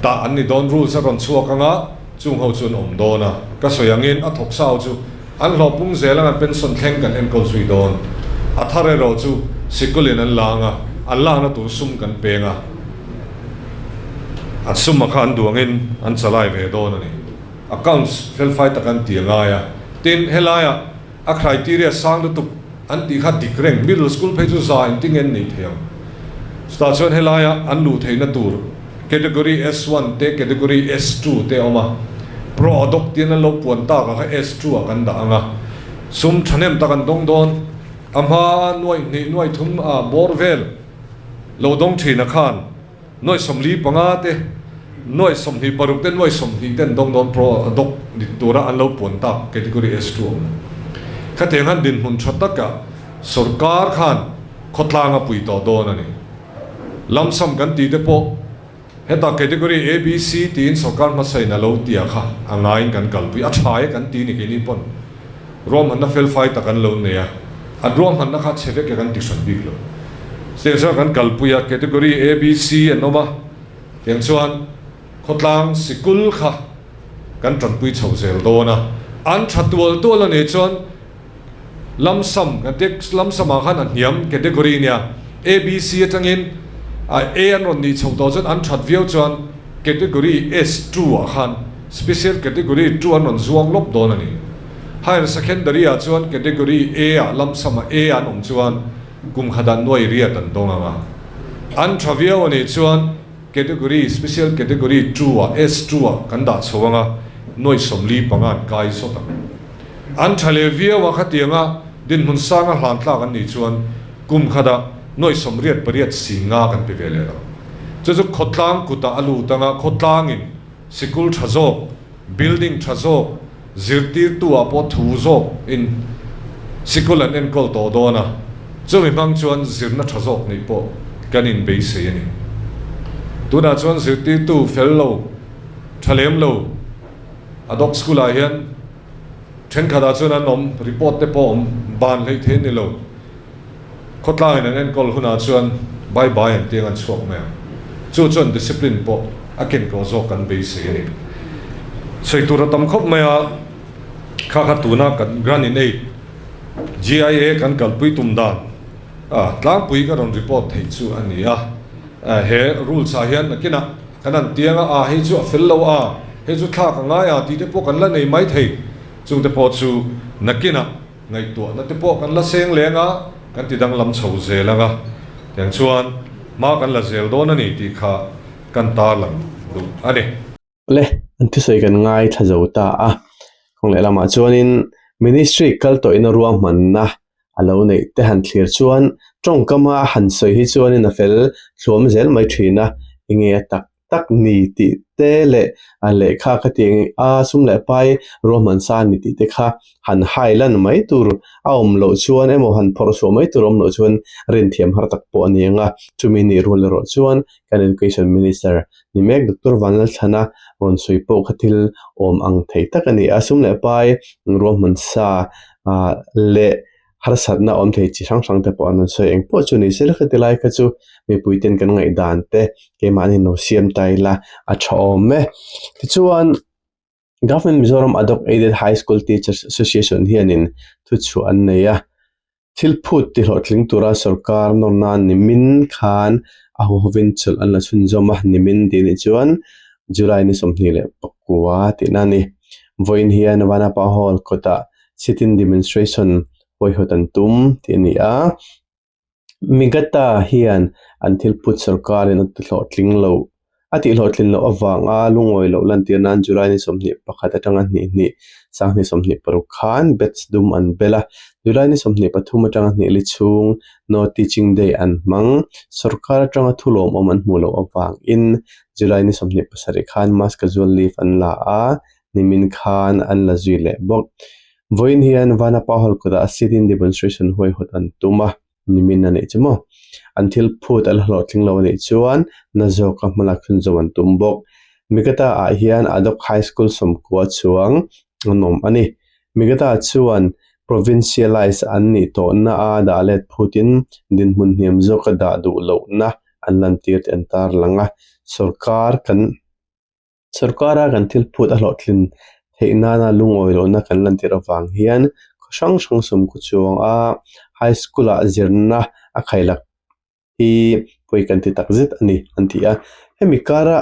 Tah an ni dawn rules a rawn chhuak anga chung ho chu an awm dawn a, ka sawi angin a thawk sa ho chu an hlawh pung zel anga pension thleng kan enkawl zui dawn. A thar erawh chu sikulin an la anga an lakna tur sum kan peng a, a sum a kha an duh angin an chalai ve dawn a ni. Accounts felfai tak an ti a ngai a, tin helaiah A criteria sang lutuk an tih kha dik reng, middle school phei chu za in tinge an nei thei ang. Chutah chuan helaia an luh theihna tur category S one te category S two te a awm a, pro adopt tiin an lo puan tak ah kha S two ah kan dah ang a, sum thahnem tak an dawng dawn. A hma nuaih hnih nuaih thum ah bawr vel lo dawng thin a khan. Nuaih 45 te. Nuai 26 te nuai 20 ten dawng dawn pro ad hoc ni tura an lo puan tak category S2 awm. Khatiang han dinhmun tha taka sorkar khan khawtlang a pui tawh dawn a ni. Lamsam kan tih te pawh heta category A, B, C tiin sorkar hmasa in a lo tia kha a ngaiin kan kalpui a tha e kan ti ni keini pawn ruahmanna felfai tak an lo nei a, an ruahmanna kha chhe vek e kan ti hran bik lo. Chutiang chuan kan kalpui a category A, B, C an awm a. Tiang chuan khawtlang sikul kha kan tanpui chho zel dawn a, an tha tual tual a nih chuan lamsam kan tia lamsamah khan a hniam category nia ABC atangin a A an rawn nih chho tawh chuan an that viau chuan category S2 ah khan special category 2 an rawn zuang lawp dawn a ni. Higher secondary ah chuan category A ah lamsamah A an awm chuan Kum khat ah nuai riat an dawng ang a, an tha viau a nih chuan category, special category 2 ah, S2 ah kan dah chho ang a, nuai 45 an kai zawt ang. An tha leh viau a khatiang a dinhmun sang a hlan tlak an nih chuan kum khat ah nuai 88 singa kan pe ve leh lo. Chu chu khawtlang kut ah a lut ang a, khawtlang in Sikul tha zawk, building tha zawk, zirtirtu ah pawh thu zawk in sikul an enkawl tawh dawn a, chumi hmang chuan zirna tha zawk neih pawh kan in beisei a ni. Tunah chuan zirtirtu fel lo, tha lem lo ad hoc school ah hian thenkhat ah chuan an awm, report te pawh awm ban hleih thei a ni lo. Khawtlangin an enkawl hunah chuan bye bye an tiang an chhuak mai ang. Chu chuan discipline pawh a ken tawh zawk kan beisei a ni. Sawi tur a tam khawp mai a, kha kha tuna kan Grant in Aid, GIA, kan kalpui tum dan a tlangpui ka rawn report theih chu a ni a. He rules ah hian nakinah kan han tiang a, a hei chu a fel lo a, hei chu thlak a ngai a tih te pawh kan la nei mai thei. Chungte pawh chu nakinah Ngaihtuahna te pawh kan la seng leng a, kan ti danglam chho zel ang a, tiang chuan hma kan la zel dawn a ni tih kha kan tarlang duh a ni. Le, an thusawi kan ngaithla zo ta a, kawng leh lamah chuanin Ministry kal tawhina ruahmanna a lo neih te han thlir chuan tawngkama han sawi hi chuanin a fel thluam zel mai thin a, enge a tak tak ni tih te leh a lehkha kha tih a sum leh pai ruahman sa ni tih te kha han hai lan mai tur a awm loh chuan emaw han phawrh chhuah mai tur a awm loh chuan rinthiam har tak pawh a ni ang a, chumi nih rual erawh chuan kan education minister ni mek Doctor Vanlalthlana rawn sawi pawh kha thil awm ang thei tak a ni a, sum leh pai ruahman sa ah leh. Harsatna awm thei chi hrang hrang te pawh an rawn sawi eng pawh chu ni se khati lai kha chu mipui ten kan ngaihdan te keimahni lo siam ta ila a tha awm e. Tichuan Government Mizoram Ad Hoc Aided High School Teachers Association hianin thuchhuah an nei a, thil phut ti hlawhtling tura sorkar nawr nan nimin khan a huhovin chawlh an la chhunzawm a, nimin tih nih chuan July ni 29 tihna a ni. Vawiin hian Vanapa Hall kawtah Sit-in demonstration huaihawt an tum tih a ni a. Migata hian an thil phut sorkarin a ti hlawhtling lo a tih hlawhtlin loh avanga lungawi loh lantir nan July ni 21 atanga hnih hnih sanghnih 26 khan batch dum an bel a. July ni 23 atanga hnih li chhung No Teaching Day an hmang. Sorkar atanga thu lawmawm an hmuh loh avangin July ni 27 khan mass casual leave an la a. Nimin khan an la zui leh bawk. Vawiin hian Vanapa Hall kawtah sit-in demonstration huaihawt an tum a, nimin a nih chu maw. An thil phut a la hlawhtling lo a nih chuan na zawka hmalak chhunzawm an tum bawk. Migata ah hian Adok High School sawmkua chuang an awm a ni. Migata chuan provincialize an nih tawhna a dah let phutin dinhmun hniam zawka dah duh lohna an lantir tih an tarlang a, sorkar kan Sorkara kan thil phut a hlawhtlin theih nana lungawi lohna kan lantir avang hian khaw hrang hrang sawmkhaw chuang a high school ah zirna a khailak hi pawi kan ti tak zet a ni an ti a. Hemi kara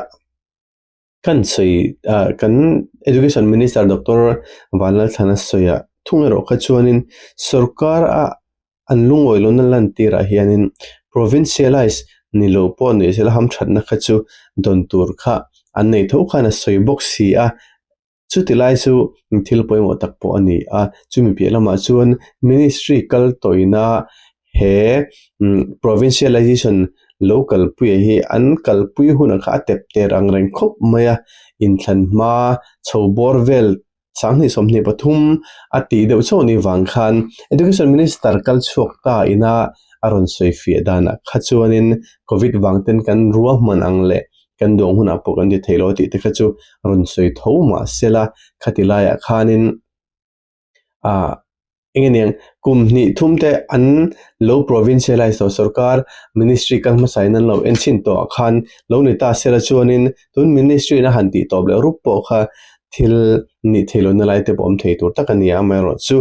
kan sawi ah kan education minister Doctor Vanlalthlana sawiah thung erawh kha chuanin sorkar a An lungawi lohna lantirah hianin provincialize ni lo pawh ni sela hamthatna kha chu dawn tur kha an nei tho khan a sawi bawk si a, chuti lai chu thil pawimawh tak pawh a ni a, chumi piah lamah chuan ministry kal tawina he provincialization. lo kalpuia hi an kalpui hunah kha a tep ter ang reng khawp mai a, inthlan hma chho bawr vel 2023 a tih deuh chauh ni vang khan Education Minister kal chhuak ta ina a rawn sawi fiah danah kha chuanin Covid vang ten kan ruahman ang leh kan duang hunah pawh kan ti thei lo tih te kha chu rawn sawi tho mah sela khati laiah khanin ah eng nge niang kum hnih thum te an lo provincialize tawh sorkar ministry kal hmasa in an lo en chhin tawh ah khan lo ni ta sela chuanin tun ministry in a han tih tawp leh rup pawh kha thil nih theih lohna lai te pawh awm thei tur tak a ni a amaherawhchu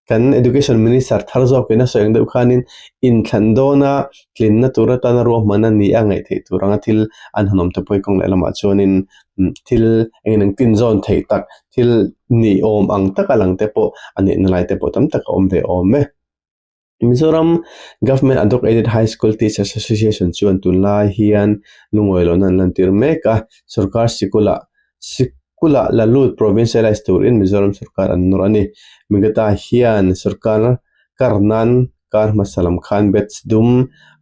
kan education minister thar zawkin a sawi ang deuh khanin inthlan dawna tlinna tur atana ruahman a ni a ngaih theih tur anga thil an han awm te pawh hi kawng leh lamah chuanin thil eng eng tin zawn theih tak thil ni awm ang taka lang te pawh a nihna lai te pawh tam tak a awm ve awm e. Mizoram Government Ad Hoc Aided High School Teachers Association chuan tunlai hian lungawi lohna an lantir mek a, sorkar sikulah sikulah la lut provincialize turin Mizoram sorkar an nawr a ni. Migata hian sorkar kar nan kar hmasa lam khan batch dum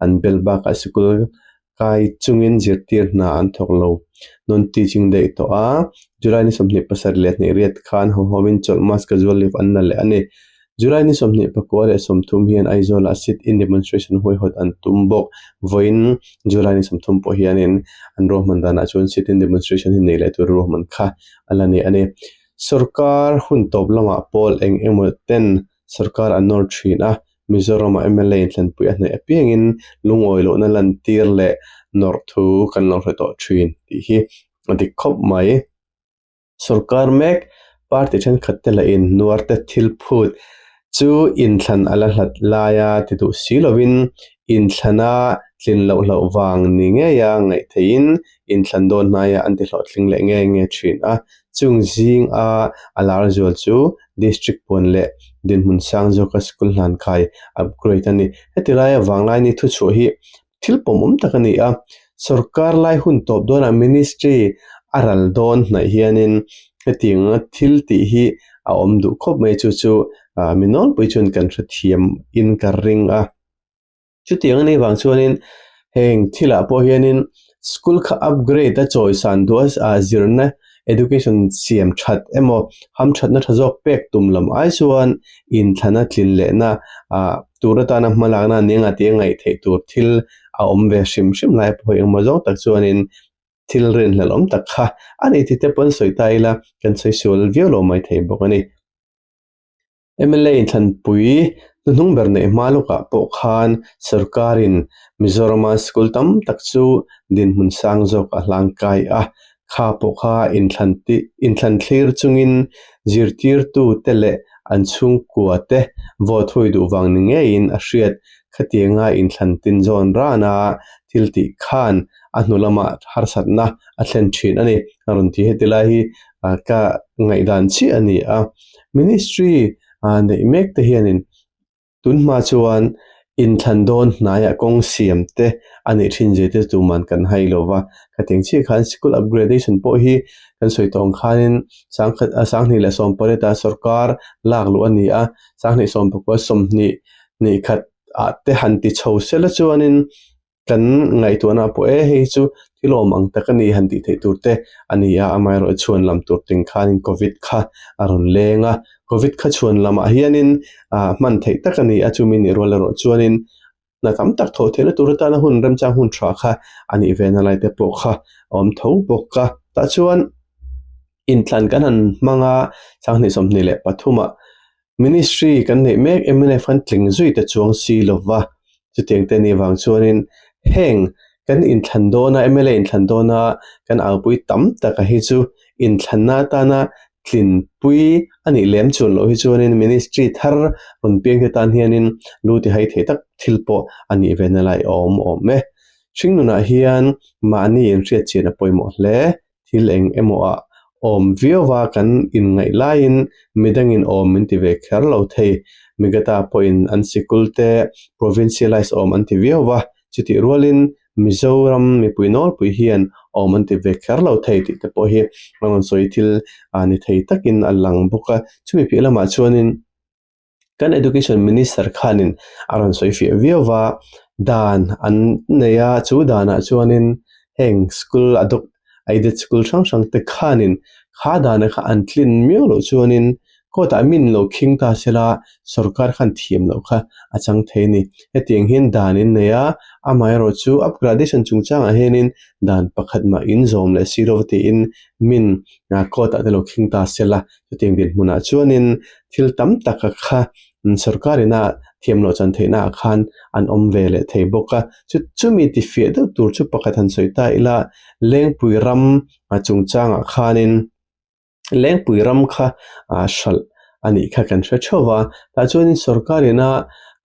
an bel bakah sikul kai chungin zirtir hna an thawk lo. Non-teaching daih tawh a, July ni 27 leh 28 khan hawhawmin chawlh mass casual leave an la leh a ni. July ni 24 leh 30 hian Aizawl-ah sit-in demonstration huaihawt an tum bawk. Vawiin July ni 30 pawh hianin an ruahman danah chuan sit-in demonstration hi nei leh tur ruahman kha a la ni a ni. Sorkar hun tawp lamah pawl eng emaw ten sorkar an nawr thin a, Mizoramah mla inthlanpui a hnaih apiangin lungawi lohna lantir leh nawrh thu kan lo hre tawh thin tih hi a dik khawp mai. Sorkar mek party thenkhat te lahin nuarte thil phut chu inthlan a la hlat laia ti duh si lovin inthlana tlin loh hlauh vang ni ngeia ngaih theihin inthlan dawn hnaia an ti hlawhtling leh nge nge thin a. Chung zinga a lar zual chu District puan leh dinhmun sang zawka school hlan khai upgrade a ni. Heti laia Vanglaini thuchhuah hi thil pawmawm tak a ni a, sorkar lai hun tawp dawnah ministry a ral dawn hnaih hianin hetianga thil tih hi a awm duh khawp mai chu chu mi nawlpui chuan kan hrethiam in ka ring a. Chutiang a nih vang chuanin heng thilah pawh hianin school kha upgrade a chawisan duh a zirna education siam that emaw hamthatna tha zawk pek tum lam ai chuan inthlana tlin lehna ah tur atana hmalakna a ni anga tih a ngaih theih tur thil a awm ve hrim hrim lai pawh hi engmaw zawng tak chuanin thil rinhlelh awm tak kha a ni tih te pawh an sawi ta ila kan sawi sual viau lo mai thei bawk a ni. Mla inthlanpui hnuhnung ber neih hma lawkah pawh khan sorkarin Mizorama school tam tak chu dinhmun sang zawk a hlangkai a, kha pawh kha inthlan thlir chungin zirtirtute leh an chhungkua te vote hui duh vang ni ngeiin a hriat. Khatianga inthlan tin zawn rana thil tih khan a hnu lamah harsatna a thlen thin a ni. A rawn ti heti lai hi ka ngaihdan chiah a ni a. Ministry neih mek te hianin tunhma chuan inthlan dawn hnaiah kawng siam te a nih thin zia te tuman kan hai lo va. Khatiang chiah khan school upgradation pawh hi kan sawi tawh ang khanin sangkhat 2018 ah sorkar lak luh a ni a, 2019 21 ah te han ti chho sela chuanin Kan ngaihtuahna pawh e, hei chu thil awm ang tak a ni han tih theih tur te a ni a, amaherawh chhuan lam tur ting khanin covid kha a rawn leng a, covid kha chhuan lamah hianin ah hman theih tak a ni a, chumi nih rual erawh chuanin hna tam tak thawh theihna tur atana hun remchang hun tha kha a nih ve na lai te pawh kha a awm tho bawk a, tah chuan inthlan kan han hmang a, 2023 ah Ministry kan neih mek mnf an tling zui ta chuang si lova, chutiang te nih vang chuanin heng kan inthlan dawna mla inthlan dawna kan aupui tam taka hi chu inthlanna atana tlinpui a nih lem chuan loh hi chuanin ministry thar rawn piang te tan hianin lu ti hai thei tak thil pawh a nih ve na lai a awm awm e. Hringnunah hian mahni inhriat chian a pawimawh hle. Thil eng emaw ah awm viau a kan inngaih laiin midangin awm min ti ve kher lo thei. Migata pawhin an sikul te provincialize awm an ti viau va, chutih rualin Mizoram mipui nawlpui hian awm an ti ve kher lo thei tih te pawh hi a rawn sawi thil ni thei takin a lang bawk a. Chumi piah lamah chuanin. Kan Education Minister khanin a rawn sawi fiah viau va, Dan an nei a, chu danah chuanin heng school a dawk aided school hrang hrang te khanin kha dana kha an tlin miau loh chuanin court ah min lo khing ta sela sorkar khan thiam loh kha a chang thei a ni. Hetiang hian dan in nei a, amaherawh chu upgradation chungchangah hianin dan pakhat mah in zawm leh si lo tiin min court ah te lo khing ta sela chutiang dinhmunah chuanin thil tam taka kha Sorkar ina thiam loh chan theihna ah khan an awm ve leh thei bawk a, chu chumi ti fiah deuh tur chu pakhat han sawi ta ila, Lengpui ram chungchangah khanin Lengpui ram kha hralh a nih kha kan hre theuh va, tah chuanin sorkar ina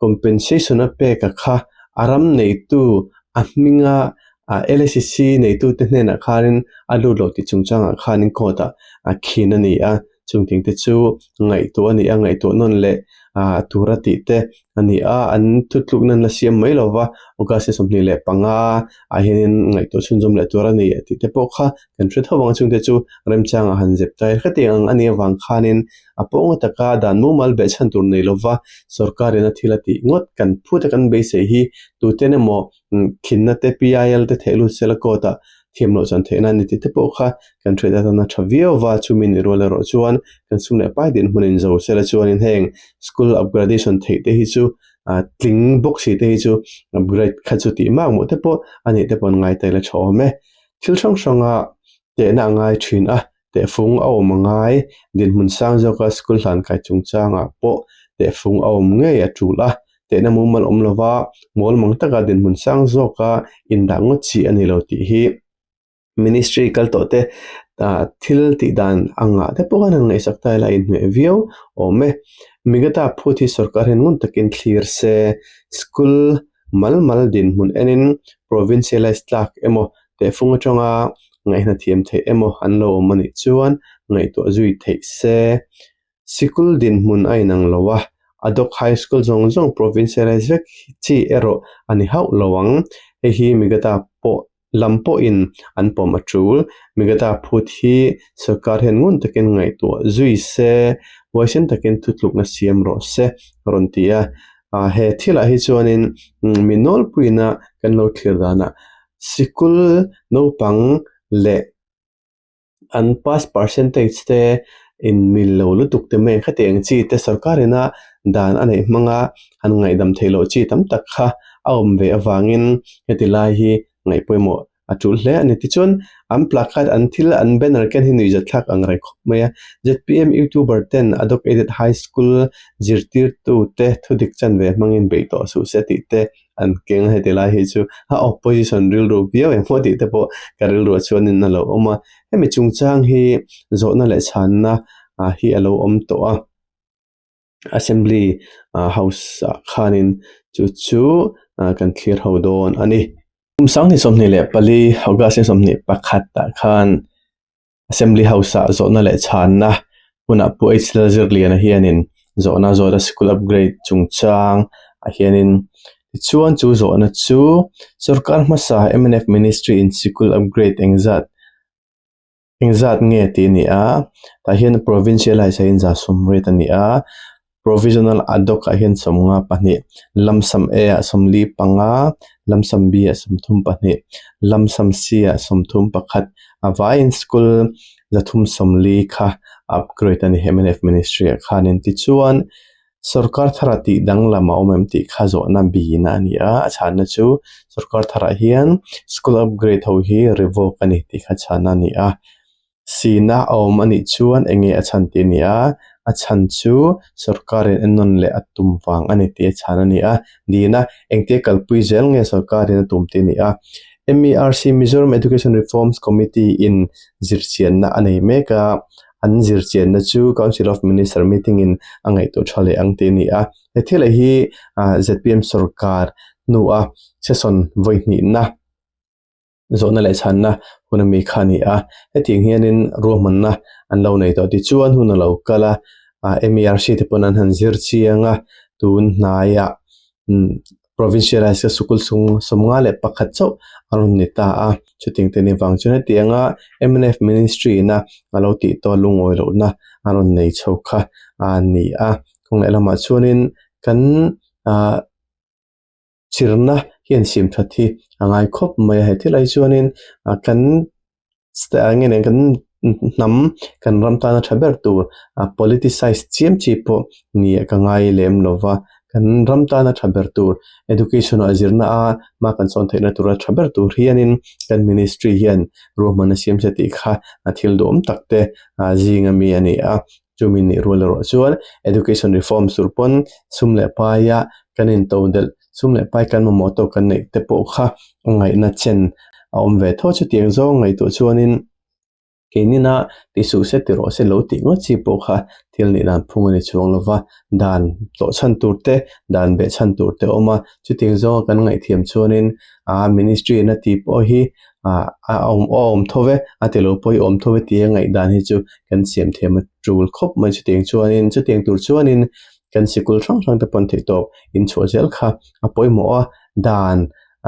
compensation a pek a kha a ram neitu a hminga LACC neitute hnenah khanin a lut loh tih chungchangah khanin court ah a khin a ni a. Chungting te chu ngaihtuah a ni a, ngaihtuah nawn leh ah tura tih te a ni a, an thutlukna an la siam mai lo va, August 25 ah hianin ngaihtuah chhunzawm leh tur a ni tih te pawh kha kan hre tho ang a, chungte chu remchangah han zep ta ila khatiang ang a nih avang khanin a pawng ataka dan mumal beh chhan tur nei lo va, sorkarin a thil a tih ngawt kan phut a kan beisei hi tuten emaw Khinna te PIL te theih lut sela court ah thiam loh chuan theihna a ni tih te pawh kha kan hriat atana tha viau va, chumi ni rual erawh chuan kan sum leh pai dinhmun in zo sela chuanin heng school upgradation theih te hi chu ah tling bawk si te hi chu upgrade kha chu tih mak mawh te pawh a nih te pawh an ngai ta ila tha awm e. Thil hrang hranga tehna a ngai thin a, Tehfung a awm a ngai, dinhmun sang zawka school hlan kai chungchangah pawh tehfung a awm ngei a tul a, tehna mumal awm lova mawl mang taka dinhmun sang zawka indah ngawt chi a ni lo tih hi Ministry kal tawh te thil tih dan angah te pawh khan han ngaihsak ta ila a inhmeh viau awm e. Migata phut hi sorkar hian ngun takin thlir se, school mal mal dinhmun enin provincialise tlak emaw Tehfung atanga ngaihna thiam theih emaw an lo awm a nih chuan ngaihtuah zui theih se. Sikul dinhmun a inang lo a, Adhoc High School zawng zawng provincialise vek chi erawh a ni hauh lo ang. Hei hi Migata pawh lam pawhin an pawm a tul. Migata phut hi sorkar hian ngun takin ngaihtuah zui se, huaisen takin thutlukna siam rawh se a rawn ti a. He thilah hi chuanin mi nawlpuiina kan lo thlir danah Sikul naupang leh an pass percentage te in mil lo lutuk te mai khatiang chi te sorkar ina dan a neih hmanga han ngaihdam theih loh chi tam tak kha a awm ve avangin heti lai hi ngaih pawimawh a tul hle a ni. Tichuan an placard an thil an banner ken hi nuihzat thlak ang reng khawp mai a, zpm youtuber ten Adhoc Aided High School zirtirtu te thudik chanve hmangin beih tawh suh se tih te an keng a heti lai hi chu a opposition rilru viau eng maw tih te pawh ka rilruah chuanin a lo awm a hemi chungchang hi zawhna leh chhanna ah hi a lo awm tawh a assembly ah house ah khanin chu chu ah kan thlir ho dawn a ni. Kum 2024 August ni 21 ah khan Assembly House-ah zawhna leh chhanna hunah Pu H Lalzirliana hianin zawhna zawt a School Upgrade chungchang ah hianin tichuan chu zawhna chu sorkar hmasa mnf Ministry in Sikul Upgrade engzat engzat nge tih a ni a, tah hian Provincialize ah hian 80% a ni a. Provisional Ad-hoc ah hian 52, Lamsam A ah 45, Lamsam B ah 32, Lamsam C ah 31, a vaiin school 340 kha upgrade a ni mnf Ministry ah khanin. Tichuan, sorkar tharah tih danglam a awm em tih kha zawhna bina a ni a, a chhanna chu sorkar tharah hian school upgrade ho hi revoke a ni tih kha chhanna a ni a. Sina a awm a nih chuan eng nge a chhan tih a ni a, a chhan chu sorkarin en nawn leh a tum vang a ni tih a chhan a ni a, dina engtia kalpui zel nge sorkarin a tum tih a ni a. MERC Mizoram Education Reforms Committee in zirchianna a nei mek a, an zirchianna chu Council of Minister meeting in a ngaihtuah tha leh ang tih a ni a. He thil hi zpm sorkar hnua session vawi hnihna Zawhna leh chhanna hun ami kha a ni a, hetiang hianin ruahmanna an lo nei tawh. Tichuan hun a lo kal a, MERC te pawn an han zir chiang a, tun hnaiah Provincialized ka sikul 51 chauh a rawn ni ta a, chutiang te ni vang chuan hetianga mnf Ministry ina a lo tih tawh lungawi lohna a rawn nei chho kha a ni a. Kawng lehlamah chuanin kan ah. Zirna hian siam that hi a ngai khawp mai a, he thil ai chuanin kan nge nen kan hnam kan ram tana tha ber tur politicize chiam chi pawh ni ah ka ngai lem lo va, kan ram tana tha ber tur education ah zirna a hma kan sawn theihna tura tha ber tur hianin kan ministry hian ruahmanna siam se tih kha thil duhawm tak te zing ami a ni a. Chumi nih rual erawh chuan education reforms tur pawn sum leh paia kan into delh, sum leh pai kan mamawh tawk kan neih te pawh kha a ngaihna chen a awm ve tho. Chutiang zawng ngaihtuah chuanin keinina ti suh se ti rawh se lo tih ngawt chi pawh kha thil nih dan phung a ni chuang lo va, dan tlawh chhan tur te, dan beh chhan tur te a awm a. Chutiang zawnga kan ngaihthiam chuanin aa ministry in a tih pawh hi ah a awm a awm tho ve a ti lo pawh hi awm tho ve tia ngaihdan hi chu kan siam thiam a tul khawp mai chutiang chuanin chutiang tur chuanin kan sikul hrang hrang te pawn theih tawp inchhuah zel kha a pawimawh a dan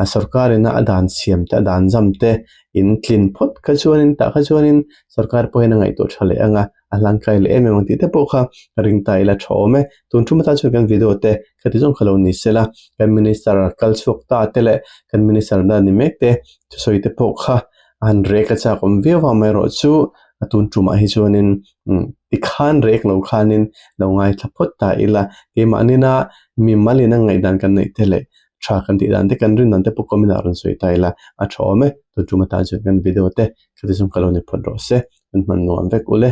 a sorkar ina a dan siam te a dan zam te in tlin phawt kha chuanin tah kha chuanin sorkar pawh hian a ngaihtuah tha leh ang a. a hlangkai leh em em ang tih te pawh kha ring ta ila tha awm e. Tun thum atan chuan kan video te khati zawng kha lo ni sela, kan minister kal chhuak ta te leh kan minister na ni mek te thusawi te pawh kha a han rek a chak awm viau vang mai erawh chu a tun tumah hi chuanin tikhan rek lo khanin lo ngaithla phawt ta ila, keimahni-na mimalin a ngaihdan kan neih te leh tha kan tih dan te kan rin dan te pawh comment ah rawn sawi ta ila a tha awm e. Tun tum atan chuan kan video te khati zawng kha lo ni phawt rawh se. Kan hman nuam vek ule.